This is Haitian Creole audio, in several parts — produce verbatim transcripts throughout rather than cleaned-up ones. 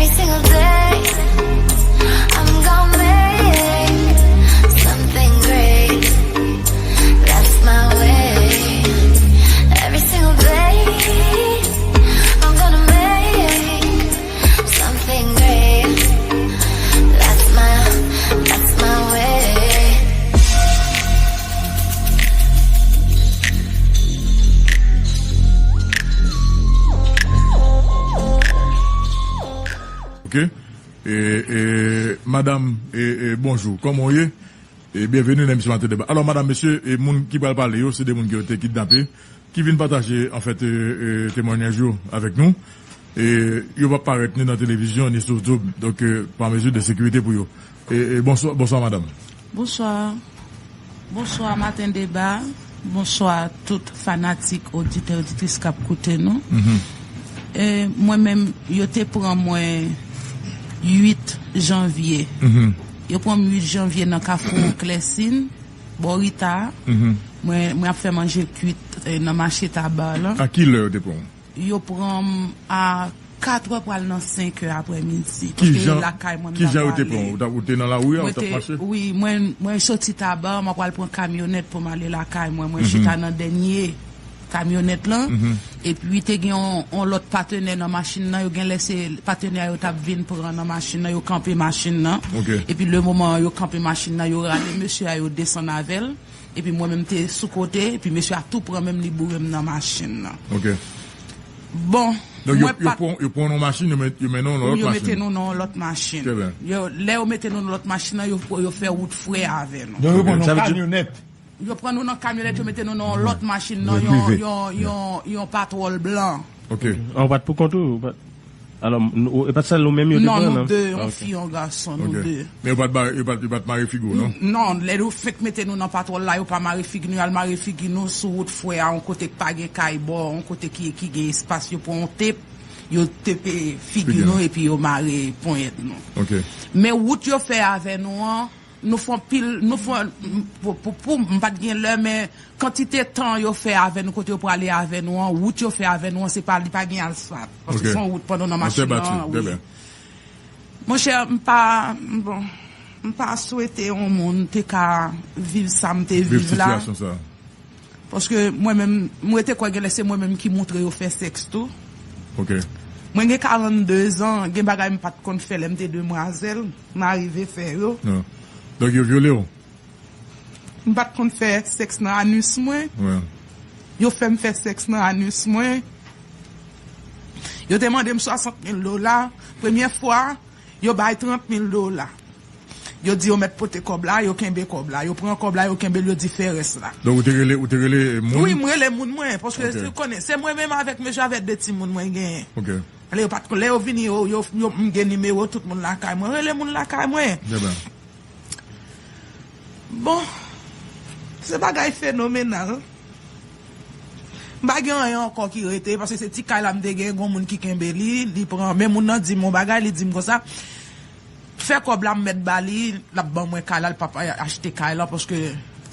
Every single day, I'm gonna make something great. That's my way. Every single day, I'm gonna make something great. That's my, that's my way. Ok. E, e, madanm, e, e, bonjou. Kòman w ye? E, byenveni nan emisyon Maten Deba. Alò, madanm, mesye, e, moun ki pral pale yo, se de moun ki yo te kidnape, ki vin pataje, anfèt, e, e, temwanyaj yo avèk nou. E, yo p ap parèt ni nan televizyon, ni sou YouTube. Donk, e, pa mezi de sekirite pou yo. E, e, bonswa, bonswa, madanm. Bonswa. Bonswa, Maten Deba. Bonswa, tout fanatik, oditè, oditris k ap koute nou. Mhm. E, mwen menm, yo te pran mwen uit janvye. Mhm. Yo pran m uit janvye nan Kafou Klèsin, bò Rita. Mhm. Mwen, mwen ap fè manje kwit, e, nan mache Taba lan. A ki lè yo te pran w? Yo pran m a kat è pral nan senk è aprèmidi. Ki jan, lakay mwen, ki jan yo te pran w? Ou t ap, ou te nan lari a, ou t ap mache? Wi, mwen, mwen soti Taba, mwen pral pran kamyonèt pou m ale lakay mwen. Mwen, mhm, chita nan dènye kamyonèt lan. Mhm. Epi te gen yon, yon lòt patenè nan machin nan, yo gen lè se patenè a yo t ap vin pran nan machin nan, yo kanpe machin nan. Ok. Epi le moman yo kanpe machin nan, yo rale mesye a, yo desann avè l. Epi mwen menm te sou kote, epi mesye a tou pran men m, li boure m nan machin nan. Ok. Bon, donk, yo, mwen yo pa pran, yo pran yon machin, yo met, yo mennen w nan yon lòt machin. Yo mete nou nan yon lòt machin. Trè byen. Yo, lè yo mete nou nan lòt machin nan, yo, yo fè wout frè avè nou. Donk, yo pran yon kamyonèt. Yo pran nou nan kamyonèt, yo mete nou nan yon lòt machin, nan yon, yon, yon, yon patwòl blan. Ok. An, ou pa t pou kont ou, ou pa t, alò, n-, ou, e pa t sèl ou menm yo te pran, non? Non, nou de, yon fi, yon gason, nou de. Ok. Men yo pa t ba-, yo pa t, yo pa t mare figi w, non? N-, non, lè yo fenk mete nou nan patwòl la, yo pa mare figi nou, y al mare figi nou sou wout frè a, yon kote k pa gen kay bò, yon kote ki, ki gen espas, yo pran yon tep, yo tepe figi nou, epi yo mare ponyèt nou. Ok. Men wout yo fè avè nou an, nou fè anpil, nou fè, pou, pou, pou, m pa t gen lè, men kantite tan yo fè avè nou, kote yo prale avè nou an, wout yo fè avè nou an, se pa, li pa gen asfalt. Paske se yon wout pandan nan machin nan, wi. Monchè, m pa, bon, m pa swete yon moun te ka viv sa m te viv la. Viv sitiyasyon sa. Paske mwen menm, mwen te kwè genlè se mwen menm ki moutre yo fè sèks tou. Ok. Mwen gen karannde zan, gen bagay m pa t konn fè lè m te demwazèl, m arive fè yo. Non. Donk yo vyole w? M pa t konn fè sèks nan anis mwen. Wi. Yo fè m fè sèks nan anis mwen. Yo te mande m swasant mil dola. Premyè fwa, yo bay trant mil dola. Yo di yo mèt pote kòb la, yo kenbe kòb la. Yo pran kòb la, yo kenbe l, yo di fè rès la. Donk, ou te rele, ou te rele moun? Wi, m rele moun mwen, paske, ok, ou konnen, se mwen menm avèk mesye avèk de timoun mwen genyen. Ok. Lè yo pa t, lè yo vini, yo, yo, yo, m gen nimewo tout moun lakay mwen. Rele moun lakay mwen. Byen, byen. Bon, se bagay fenomenal. M pa gen anyen ankò ki rete, paske se ti kay la m te gen, gon moun ki kenbe li, li pran, men moun nan di m yon bagay, li di m konsa, fè kòb la m mèt ba li, l ap ban mwen kay la, l p ap achte kay la, paske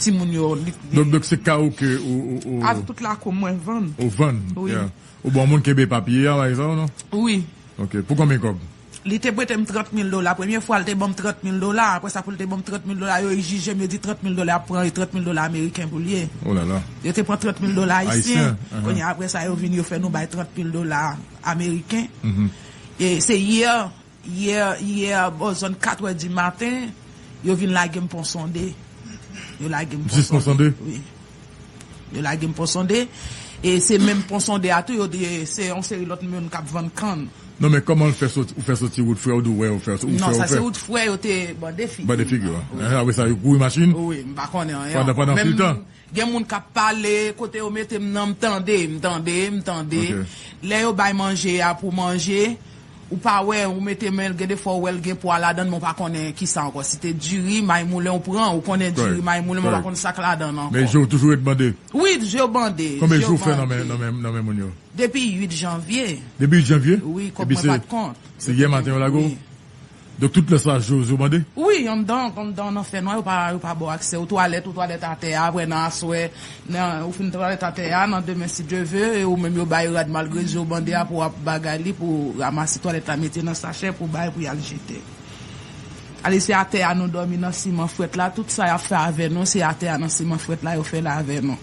timoun yo, li, li... Donk, donk se kay ou ke ou, ou, ou... Avèk tout lakou mwen vann. Ou vann? Wi. Yeah. Ou bon moun kenbe papye a, pa egzanp, non? Wi. Ok. Pou konbyen kòb? Li te prete m trant mil dola. Premye fwa, li te ban m trant mil dola. Apre sa, pou li te ban m trant mil dola, yo jije m, yo di trant mil dola ap pran, e trant mil dola ameriken pou l ye. Oh là là. Yo te pran trant mil dola ayisyen. Ayisyen, ahan. Kounye a, apre sa, yo vin, yo fè nou bay trant mil dola ameriken. Mhm. E se yè, yè, yè, bò zòn kat è di maten, yo vin lage m Pon Sonde. Yo lage m Pon Sonde. Jis Pon Sonde? Wi. Yo lage m Pon Sonde. E se menm Pon Sonde a tou, yo di se yon seri lòt moun k ap vann kann. Non, men kòman l fè soti, ou fè soti wout frè, ou di w wè, ou fè, ou fè, ou fè? Non, sa se wout frè, yo te bande figi. Bande figi, wi. Wi. Ehe, apre sa, yo kouri machin? Wi, m pa konnen anyen ankò. Pandan, pandan anpil tan? Gen moun k ap pale, kote yo mete m nan, m tande, m tande, m tande. Ok. Lè yo bay manje a pou manje, ou pa wè, ou mete men l, gen de fwa ou wè l gen pwa ladan l, men ou pa konnen kisa ankò. Si te diri, may moulen ou pran, ou konnen diri, may moulen, men ou pa konn sa k ladan l ankò. Men je w toujou ret bande? Wi, je w bande. Konbyen jou w fè nan men, nan men, nan men moun yo? Depi uit janvye. Depi uit janvye? Wi, kòb mwen pa t kont. Epi se, se yè maten yo lage w? Wi. Donk, tout lè sa, yo, yo bande? Wi, anndan, anndan, nan fènwa, yo pa, yo pa ba w aksè. Ou twalèt, ou twalèt atè a, apre nan aswè, nan, ou fin twalèt atè a, nan demen, si Dye ve, e ou menm yo bay rad malgre je w bande a pou w ap bagay li, pou w ranmase twalèt la, mete nan sachè, pou w bay, pou y al jete. Ale, se atè a nou dòmi nan siman frèt la, tout sa y ap fè avè nou, se atè a nan siman frèt la yo fè l avè nou.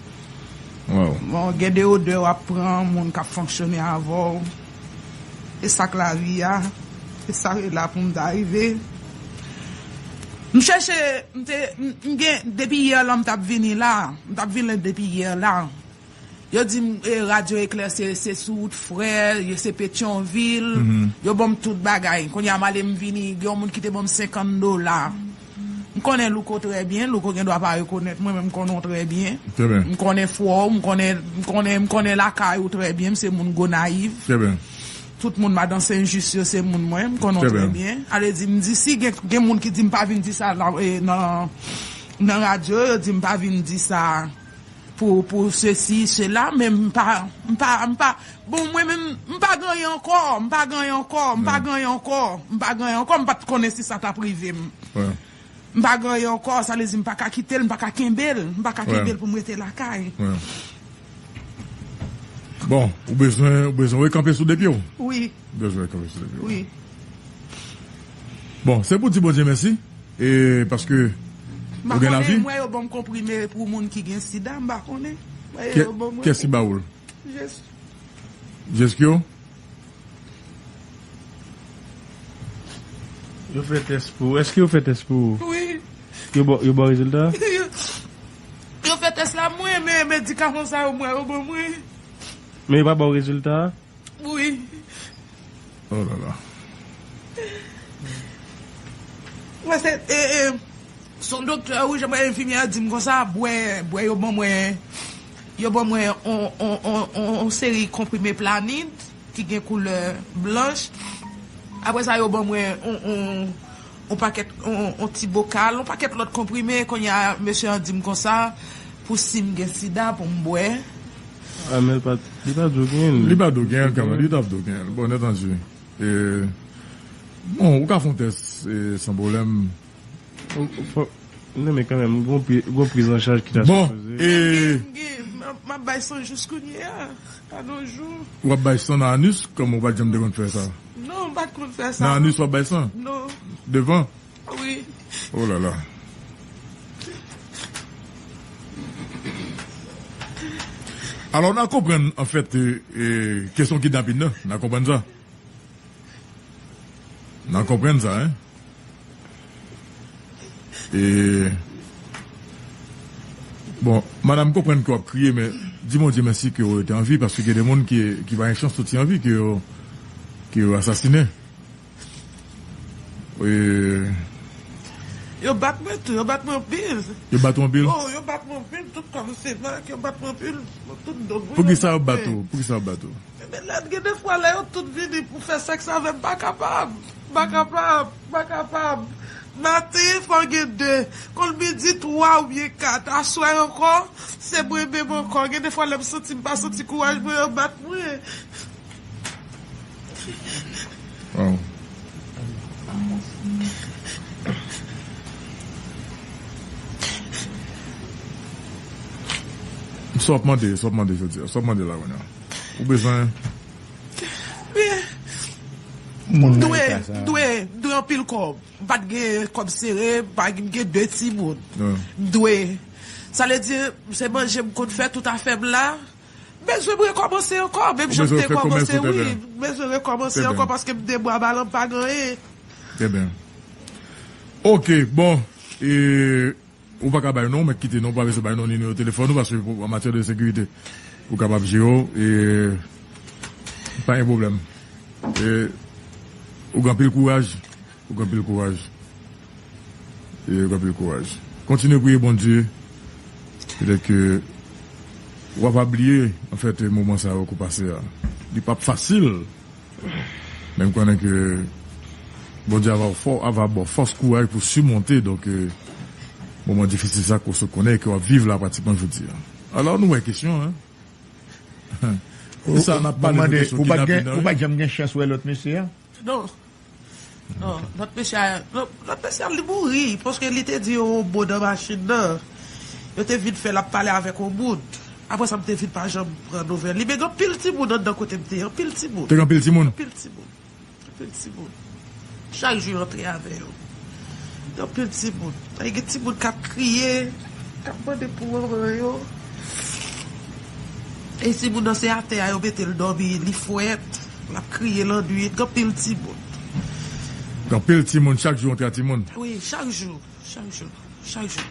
Bon, gen de odè w ap pran, moun k ap fonksyone avè w. E sa k lavi a, e sa k la pou m ta rive. M chèche, m te, m, m gen, depi yè la m t ap vini la, m t ap vini depi yè la. Yo di m, e, Radyo Eklè se, se sou wout Frè, yo se Petyonvil, yo ban m tout bagay. Kounye a m ale m vini, gen yon moun ki te ban m senkant dola. M konnen Louko trè byen, Louko gen dwa pa rekonèt mwen, men m konnen w trè byen. M konnen fwa w, m konnen, m konnen, m konnen lakay ou trè byen, m se moun Gonayiv. Tout moun Madan Sen Jis yo se moun mwen, m konnen w trè byen. Ale di, m di si gen, gen moun ki di m pa vin di sa la, e, nan, nan radyo, yo di m pa vin di sa pou, pou sesi, sela, men m pa, m pa, m pa, bon, mwen menm, m pa gen anyen ankò, m pa gen anyen ankò, m pa gen anyen ankò, m pa gen anyen ankò, m pa t konnen si sa t ap rive m. M pa gen anyen ankò, sa vle di m pa ka kite l, m pa ka kenbe l, m pa ka kenbe l pou m rete lakay. Bon, ou bezwen, ou bezwen rekanpe sou de pye w? Wi. Ou bezwen rekanpe sou de pye w. Wi. Bon, se pou di Bondye mèsi, e paske ou gen lavi. M pa konnen, m wè yo ban m konprime pou moun ki gen sida, m pa konnen. M wè yo ban m. Kiyès ki ba ou l? Jezi. Jezi ki yo? Yo fè tès pou ou. Èske yo fè tès pou ou? Wi. Yo ba, yo ba w rezilta? Yo, yo fè tès la, mwen, men medikaman sa yo, mwen, yo ban mwen. Men yo pa ba w rezilta? Wi. Oh là là. Mwen se, e, e, se yon doktè, wi, jan mwen enfimyè a di m konsa, bwè, bwè, yo ban mwen, yo ban mwen on, on, on, on, on seri konprime Planid ki gen koulè blanch. Apre sa, yo ban mwen on, on, on pakèt, on, on ti bokal, on pakèt lòt konprime. Kounye a, mesye an di m konsa, pou si m gen sida, pou m bwè. Ah, men li pa, li pa di w genyen l. Li pa di w genyen l, kanmenm. Li t ap di w genyen l. Bon, nèt anji. E, bon, ou ka fè yon tès, e, san pwoblèm. Ou, ou fò, non, men kanmenm, gon pri-, gon priz an chaj ki ta sipoze. Bon, e m gen, m gen, m ap, m ap bay san jis kounye a, pa nan jou. W ap bay san nan anis, kòm ou pa t janm te konn fè sa? Non, m pa t konn fè sa. Nan anis w ap bay san? Non. Devan? Wi. Oh là là. Alò, n a konprann, anfèt, e, e, kesyon kidnapin nan, n a konprann sa. N a konprann sa, en. E, bon, madanm, m konprann ke w ap kriye, men di Bondye mèsi ke w rete an vi, paske gen de moun ki, ki pa gen chans soti an vi, ke yo, ke yo asasinen. E, yo bat mwen tou, yo bat mwen anpil. Yo bat ou anpil? Oh, yo bat mwen anpil, tout kò m se mak, yo bat mwen anpil, tout do mwen. Poukisa yo bat ou? Poukisa yo bat ou? Ebyen, lè, gen de fwa, lè yo tout vini pou fè sèks avè m, m pa kapab. M pa kapab, m pa kapab. Maten, fò gen de. Konn midi, twa oubyen kat. Aswè ankò, se mwen menm ankò. Gen de fwa, lè m santi m pa santi kouraj mwen, yo bat mwen. Waw. Sa w ap mande, sa w ap mande jodi a, sa w ap mande la kounye a. Ou bezwen. Wi. M dwe, m dwe, m dwe anpil kòb. M pa t gen kòb sere, m pa t gen de timoun. M dwe. Sa vle di, se manje m konn fè tout afè m la. M bezwen m rekòmanse ankò, menm jan m te kòmanse, wi. M bezwen rekòmanse ankò paske m de bwa balan m pa gen anyen. Trè byen. Ok, bon. E, ou pa ka bay non, mèt kite non, ou pa bezwen bay non nimewo telefòn ou, paske pou, an matyè de sekirite, ou kapab jere w, e pa gen pwoblèm. E, ou gen anpil kouraj, ou gen anpil kouraj. E, ou gen anpil kouraj. Kontinye priye Bondye, petèt ke w ap bliye, anfèt, moman sa yo ke w pase a. Li p ap fasil, men m konnen ke Bondye ava fò, ava ba w fòs, kouraj pou simonte, donk, e, moman difisil sa ke w sot konnen e ke w ap viv la pratikman jodi a. Alò, nou wè kesyon, en. Ou, sa, n ap pale de kesyon kidnapin nan, wi. Ou pa t janm gen chans wè lòt mesye a? Non. Non, lòt mesye a, lòt, lòt mesye a, li mouri, paske li te di yon mo nan machin nan. Yo te vin fè l ap pale avèk yon moun. Apre sa, m te vin pa janm pran nouvèl li. Men gen anpil timoun anndan kote m te ye, anpil timoun. Te gen anpil timoun? Anpil timoun. Anpil timoun. Chak jou yo antre avè yo. Gen anpil timoun. Ay, gen timoun k ap kriye, k ap mande pou manman yo. E timoun nan se atè a yo mete l dòmi, li frèt, l ap kriye lannwit, gen anpil timoun. Gen anpil timoun, chak jou yon ta timoun. Wi, chak jou, chak jou, chak jou.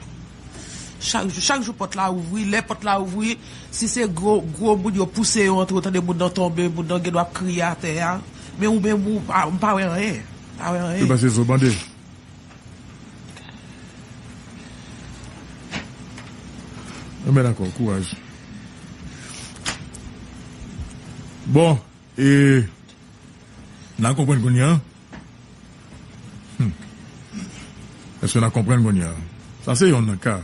Chak jou, chak jou pòt la ouvri, lè pòt la ouvri, si se gwo, gwo moun yo pouse yo antre, ou tande moun nan tonbe, moun nan gen dwa ap kriye atè a. Men ou menm ou pa, ou pa wè anyen, pa wè anyen. Yo pase zo bande. Enben dakò, kouraj. Bon, e n a konprann kounye a. Hmm. Èske n a konprann kounye a? Sa se yonn nan ka.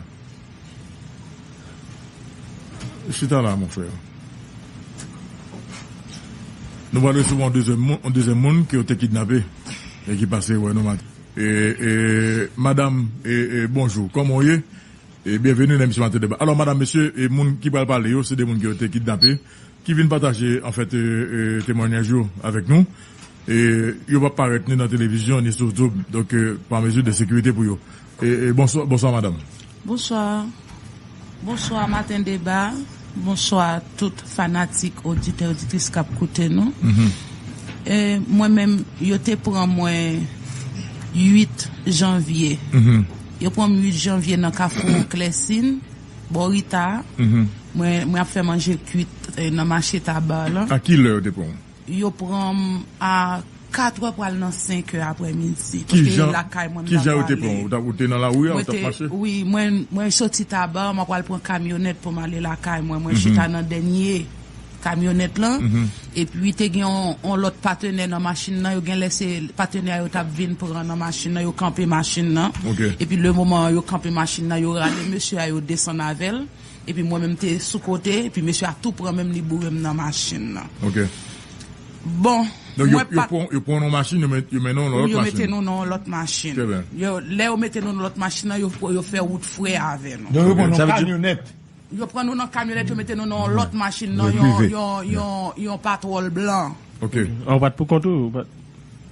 Chita la, mon frè. Nou pral resevwa yon dezyèm moun, yon dezyèm moun ke yo te kidnape e ki pase wè nou maten. E, e, madanm, e, e, bonjou. Kòman w ye? E byenveni nan emisyon Maten Deba. Alò, madanm, mesye, e moun ki pral pale yo, se de moun ki yo te kidnape, ki vin pataje, anfèt, e, e, temwanyaj yo avèk nou. E yo p ap parèt ni nan televizyon, ni sou YouTube. Donk, e, pa mezi de sekirite pou yo. E, e, bonswa, bonswa, madanm. Bonswa. Bonswa, Maten Deba. Bonswa, tout fanatik, oditè, oditris k ap koute nou. Mhm. E, mwen menm, yo te pran mwen uit janvye. Mhm. Yo pran m uit janvye nan Kafou Klèsin, bò Rita. Mhm. Mwen, mwen ap fè manje kwit, e, nan mache Taba la. A ki lè yo te pran w? Yo pran m a kat è pral nan senk è aprèmidi. Paske lakay mwen m t ap pale. Ki jan yo te pran w? Ou t ap, ou te nan lari a, ou t ap mache? Wi, mwen, mwen soti Taba, mwen pral pran kamyonèt pou m ale lakay mwen. Mwen chita nan dènye kamyonèt lan. Mhm. Epi te gen yon, yon lòt patenè nan machin nan. Yo genlè se patenè yo t ap vin pran nan machin nan. Yo kanpe machin nan. Ok. Epi le moman yo kanpe machin nan, yo rale mesye a, yo desann avè l. Epi mwen menm te sou kote. Epi mesye a tou pran men m, li boure m nan machin nan. Ok. Bon, donk, yo, mwen yo pa pran, yo pran yon machin, yo met, yo mennen w nan yon lòt machin. Yo mete nou nan yon lòt machin. Trè byen. Yo, lè yo mete nou nan lòt machin nan, yo, yo fè wout frè avè nou. Donk, yo pran yon kamyonèt. Yo pran nou nan kamyonèt, yo mete nou nan yon lòt machin, nan yon, yon, yon, yon patwòl blan. Ok. An, ou pa t pou kont ou? Ou pa t,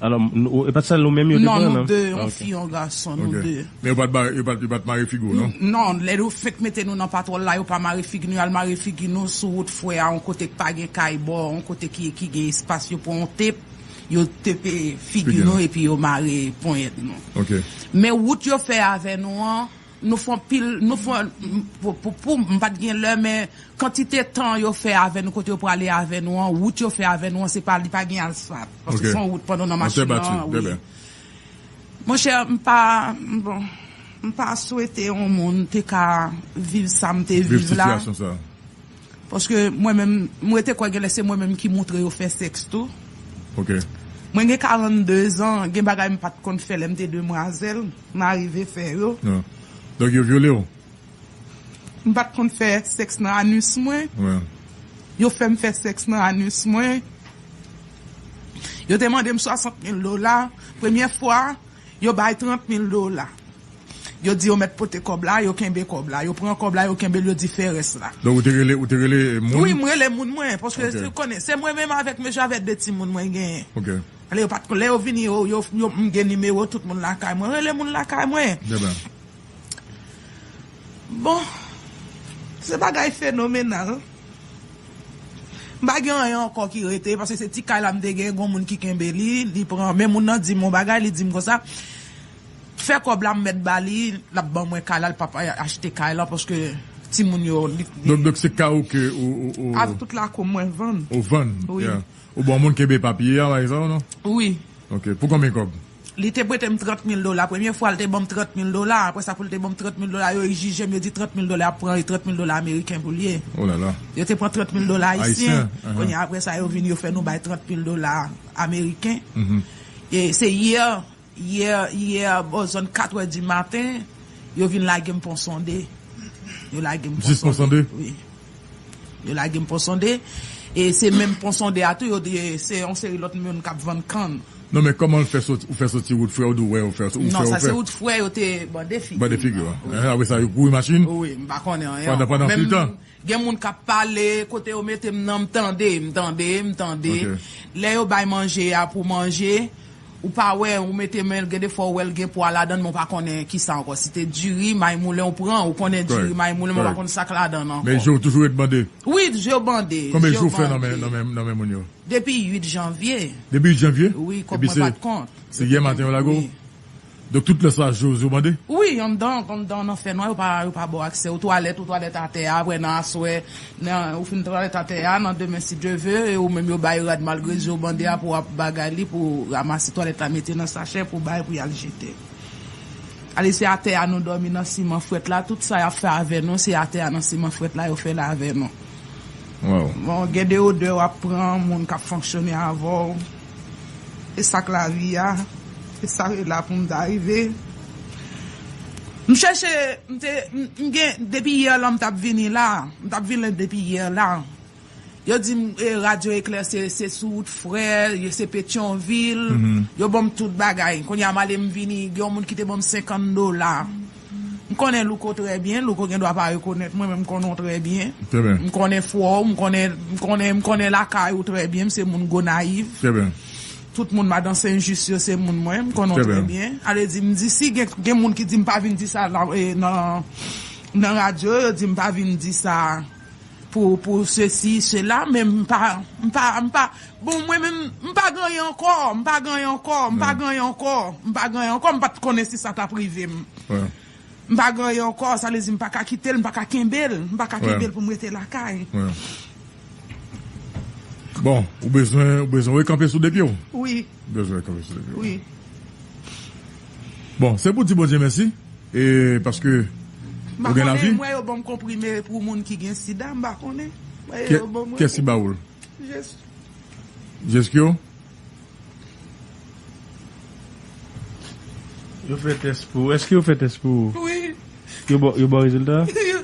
alò, nou, e pa t sèl ou menm yo te pran, non? Non, nou de, yon fi, yon gason, nou de. Ok. Men yo pa t ba, yo pa t, yo pa t mare figi w, non? Non, lè yo fenk mete nou nan patwòl la, yo pa mare figi nou, y al mare figi nou sou wout frè a, yon kote k pa gen kay bò, yon kote ki, ki gen espas, yo pran yon tep, yo tepe figi nou, epi yo mare ponyèt nou. Ok. Men wout yo fè avè nou an, nou fè anpil, nou fè, pou, pou, pou, m pa t gen lè, men kantite tan yo fè avè nou, kote yo prale avè nou an, wout yo fè avè nou an, se pa, li pa gen asfalt. Paske se yon wout pandan nan machin nan, wi. Monchè, m pa, bon, m pa swete yon moun te ka viv sa m te viv la. Viv sitiyasyon sa. Paske mwen menm, mwen te kwè genlè se mwen menm ki moutre yo fè sèks tou. Ok. Mwen gen karannde zan, gen bagay m pa t konn fè lè m te demwazèl, m arive fè yo. Donk yo vyole w? M pa t konn fè sèks nan anis mwen. Wi. Yo fè m fè sèks nan anis mwen. Yo te mande m swasant mil dola. Premye fwa, yo bay trant mil dola. Yo di yo mèt pote kòb la, yo kenbe kòb la. Yo pran kòb la, yo kenbe l, yo di fè rès la. Donk, ou te rele, ou te rele moun? Wi, m rele moun mwen, paske ou konnen, se mwen menm avèk mesye avèk de timoun mwen genyen. Ok. Lè yo pa t, lè yo vini, yo, yo, yo, m gen nimewo tout moun lakay mwen. Rele moun lakay mwen. Trè byen. Bon, se bagay fenomenal. M pa gen anyen ankò ki rete, paske se ti kay la m te gen, gon moun ki kenbe li, li pran, men moun nan di m yon bagay, li di m konsa, fè kòb la m mèt ba li, l ap ban mwen kay la, l p ap achte kay la, paske timoun yo, li, li. Donk, donk se kay ou ke ou, ou, ou. Avèk tout lakou mwen vann. Ou vann? Wi. Yeah. Ou bon moun kenbe papye a, pa egzanp, non? Wi. Ok. Pou konbyen kòb? Li te prete m trant mil dola. Premye fwa, l te ban m trant mil dola. Apre sa, pou l te ban m trant mil dola, yo egzije m, yo di trant mil dola ap pran, e trant mil dola ameriken pou l ye. Oh là là. Yo te pran trant mil dola ayisyen. Ayisyen, ahan. Kounye a, apre sa, yo vin, yo fè nou bay trant mil dola ameriken. Mhm. E se yè, yè, yè, bò zòn kat è di maten, yo vin lage m pon sonde. Yo lage m pon sonde. Jis pon sonde? Wi. Yo lage m pon sonde. E se menm pon sonde a tou, yo di, se yon seri lòt moun k ap vann kann. Non, men kòman ou fè soti, ou fè soti wout frè, ou di w wè, ou fè, ou fè, Non, ou sa se fè. Wout frè, yo te bande figi. Bande figi, wi. Wi. Hein, apre sa, yo kouri machin. Wi, m pa konnen anyen Pandan, ankò. Pandan Menm fil tan. Gen moun k ap pale, kote yo mete m nan, m tande, m tande, m tande. Ok. Lè yo bay manje a pou manje, ou pa wè, ou mete men l, gen de fwa ou wè l gen pwa ladan l, men ou pa konnen ki sa ankò. Si te diri, may moulen ou pran, ou konnen diri, Kòrèk. May moulen, men ou pa Kòrèk. Konn sa k ladan l ankò. Men je w toujou ret bande? Wi, je w bande, Konbyen je w jou ou fè nan men, bande. Nan men, nan men moun yo? Depi uit janvye. Depi uit janvye? Wi, kòb Epi mwen se, pa t kont. Se yè maten yo lage w? Wi. Donk, tout lè sa, je w, je w bande? Wi, anndan, anndan, nan fènwa, yo pa, yo pa ba w aksè. Ou twalèt, ou twalèt atè a, apre nan aswè, nan, ou fin twalèt atè a, nan demen, si Dye ve, e ou menm yo bay rad malgre je w bande a pou w ap bagay li, pou w ranmase twalèt la, mete nan sachè, pou w bay, pou y al jete. Ale, se atè a nou dòmi nan siman frèt la, tout sa y ap fè avè nou, se atè a nan siman frèt la yo fè l avè nou. Wow. Bon, gen de odè w ap pran, moun k ap fonksyone avè w. E sa k lavi a, e sa yo la pou m ta rive. M chèche, m te, m, m gen, depi yè la m t ap vini la, m t ap vini depi yè la. Yo di m, e, Radyo Eklè se, se sou wout frè, yo se Petyonvil, Mhm. yo ban m tout bagay. Kounye a m ale m vini, gen yon moun ki te ban m senkant dola. M konnen Louko trè byen, Louko gen dwa pa rekonèt mwen, men m konnen w trè byen. Trè byen. M konnen fwa w, m konnen, m konnen, m konnen lakay ou trè byen, m se moun Gonayiv. Trè byen. Tout moun Madan Sen Jis yo se moun mwen, m konnen w Trè trè byen. byen. Ale di, m di, si gen, gen moun ki di m pa vin di sa la, e, nan, nan radyo, yo di m pa vin di sa pou, pou sesi, sela, men m pa, m pa, m pa, bon, mwen menm, m pa gen anyen ankò, m pa gen anyen ankò, m pa Wi. gen anyen ankò, m pa gen anyen ankò, m pa t konnen si sa t ap rive m. Wi. M pa gen anyen ankò, sa vle di m pa ka kite l, m pa ka kenbe l, m pa ka Wi. kenbe l pou m rete lakay. Wi. Bon, ou bezwen, ou bezwen rekanpe sou de pye w? Wi. Ou bezwen rekanpe sou de pye w? Wi. Bon, se pou di Bondye mèsi, e paske M pa ou gen konnen, lavi. M wè yo ban m konprime pou moun ki gen sida, m pa konnen. M wè Kè-, yo ban mwen. Kiyès ki ba ou l? Jezi. Jezi ki yo? Yo fè tès pou ou. Èske yo fè tès pou ou? Wi. Yo ba, yo ba w rezilta? Yo,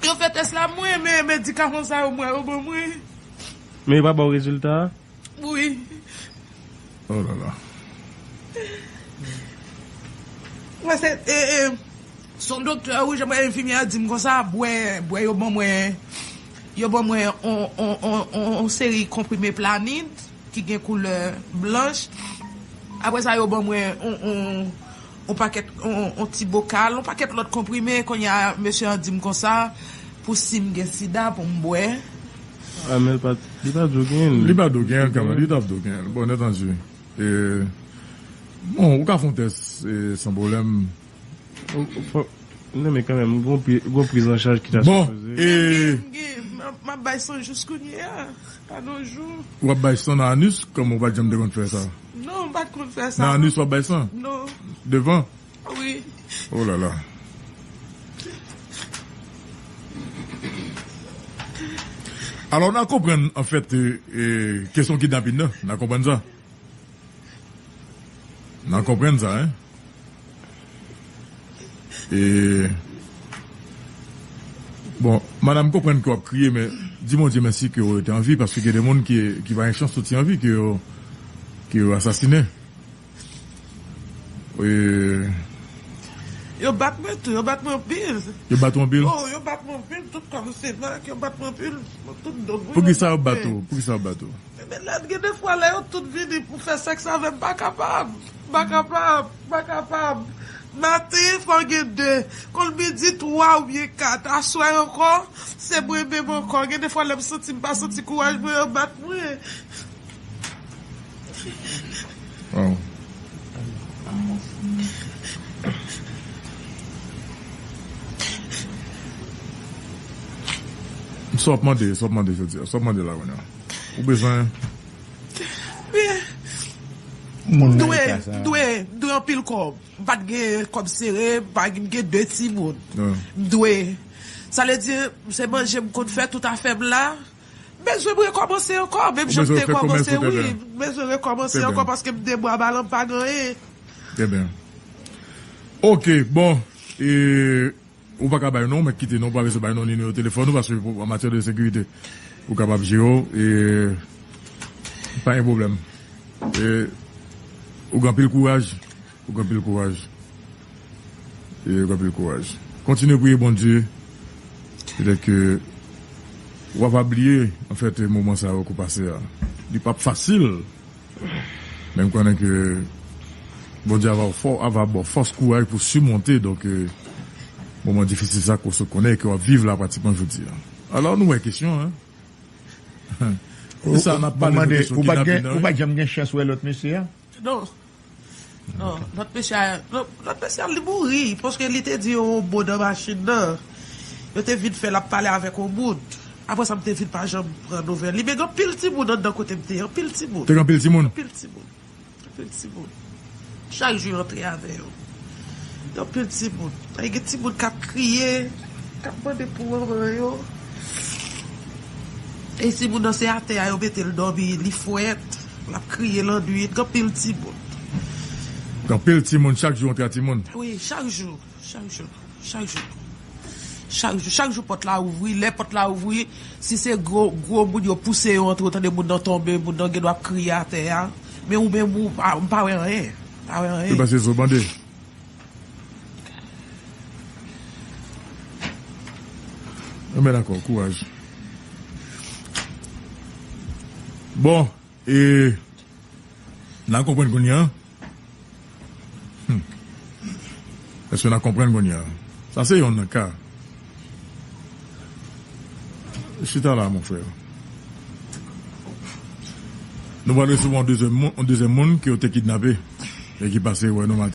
yo fè tès la mwen, men medikaman sa yo mwen, yo ban mwen. Men yo pa ba w rezilta? Wi. Oh la la. Mwen se, e, e, se yon doktè, wi, jan mwen enfimyè a di m konsa, bwè, bwè, yo ban mwen, yo ban mwen on, on, on, on, on seri konprime Planid ki gen koulè blanch. Apre sa, yo ban mwen on, on, on pakèt, on, on ti bokal, on pakèt lòt konprime. Kounye a, mesye an di m konsa, pou si m gen sida, pou m bwè. Ah, men li pa, li pa di w genyen l. Li pa di w genyen l, kanmenm. Li t ap di w genyen l. Bon, entendi. E, bon, ou ka fè yon tès, e, san pwoblèm. Ou, ou fò, non, men kanmenm, gon pri-, gon priz an chaj ki ta Bon, sipoze. e, M gen, m gen, m ap, m ap bay san jis kounye a. Pa nan jou. W ap bay san nan anis, kòman ou pa t janm te konn fè sa? Non, m pa t konn fè sa. Nan anis, w ap bay san? Non. Devan? Wi. Oh la la. Alò, n a konprann, anfèt, e, e, kesyon kidnapin nan, n a konprann sa. N a konprann sa, en. E, bon, madanm, m konprann ke w ap kriye, men di Bondye mèsi ke w rete an vi, paske gen de moun ki, ki pa gen chans soti an vi, ke yo, ke yo asasinen. E, Yo bat mwen tou, yo bat mwen anpil. Yo bat w anpil? Oh, yo bat mwen anpil, tout kò m se mak, yo bat mwen anpil, tout do m. Poukisa yo bat ou? Poukisa yo bat ou? Men lè gen de fwa lè yo tout vini pou fè sèks avè m, m pa kapab. M pa kapab, m pa kapab. Maten, fò gen de. Konn midi, twa oubyen kat. Aswè ankò, se mwen menm ankò. Gen de fwa lè m santi m pa santi kouraj mwen, yo bat mwen. Wow. Sa w ap mande, sa w ap mande jodi a, sa w ap mande la kounye a. Ou bezwen Byen. Moun nan Dwe, eta sa. dwe, dwe anpil kòb. M pa t gen kòb sere, m pa t gen de timoun. Ah. M dwe. Sa vle di, se manje m konn fè tout afè m la. M bezwen m rekòmanse ankò, menm Ou jan m bezwen te fè kòmès kòmanse, ou te wi. fè. M bezwen rekòmanse Trè byen. ankò paske m de bwa balan m pa gen anyen. Trè byen. Ok, bon. E, ou pa ka bay non, men kite non, ou pa bezwen bay non, nimewo telefòn ou, paske pou, an matyè de sekirite, ou kapab jere w, e, pa gen pwoblèm. E, Ou gen anpil kouraj. Ou gen anpil kouraj. E ou gen anpil kouraj. Kontinye priye Bondye. Petèt ke w ap bliye, anfèt, moman sa yo ke w pase a. Li p ap fasil. Men m konnen ke Bondye ava fò, ava ba w fòs, kouraj pou simonte, donk, eh, moman difisil sa ke w sot konnen e ke w ap viv la pratikman jodi a. Alò, nou wè kesyon, en. Ou, sa, n ap pale de kesyon kidnapin nan, wi. Ou pa t janm gen chans wè lòt mesye a? Non. Non, lòt mesye a, non, lòt mesye a, li mouri, paske li te di yon mo nan machin nan. Yo te vin fè l ap pale avèk yon moun. Apre sa, m te vin pa janm pran nouvèl li. Men gen anpil timoun anndan kote m te ye, anpil timoun. Te gen anpil timoun? Anpil timoun. Anpil timoun. Chak jou yo antre avè yo. Gen anpil timoun. Ay, gen timoun k ap kriye, k ap mande pou manman yo. E timoun nan se atè a yo mete l dòmi, li frèt, l ap kriye lannwit, gen anpil timoun. Gen anpil timoun, chak jou antre a timoun? Wi, chak jou, chak jou, chak jou. Chak jou, chak jou pòt la ouvri, lè pòt la ouvri, si se gwo, gwo moun yo pouse yo antre, ou tande moun nan tonbe, moun nan gen dwa ap kriye atè a. Men ou menm ou pa, m pa wè anyen. Pa wè anyen. Se paske zo bande. Enben dakò, kouraj. Bon, e n a konprann kounye a. Hmm. Èske n a konprann kounye a? Sa se yonn nan ka. Chita la, mon frè. Nou pral resevwa yon dezyèm moun, yon dezyèm moun ke yo te kidnape e ki pase wè nou maten.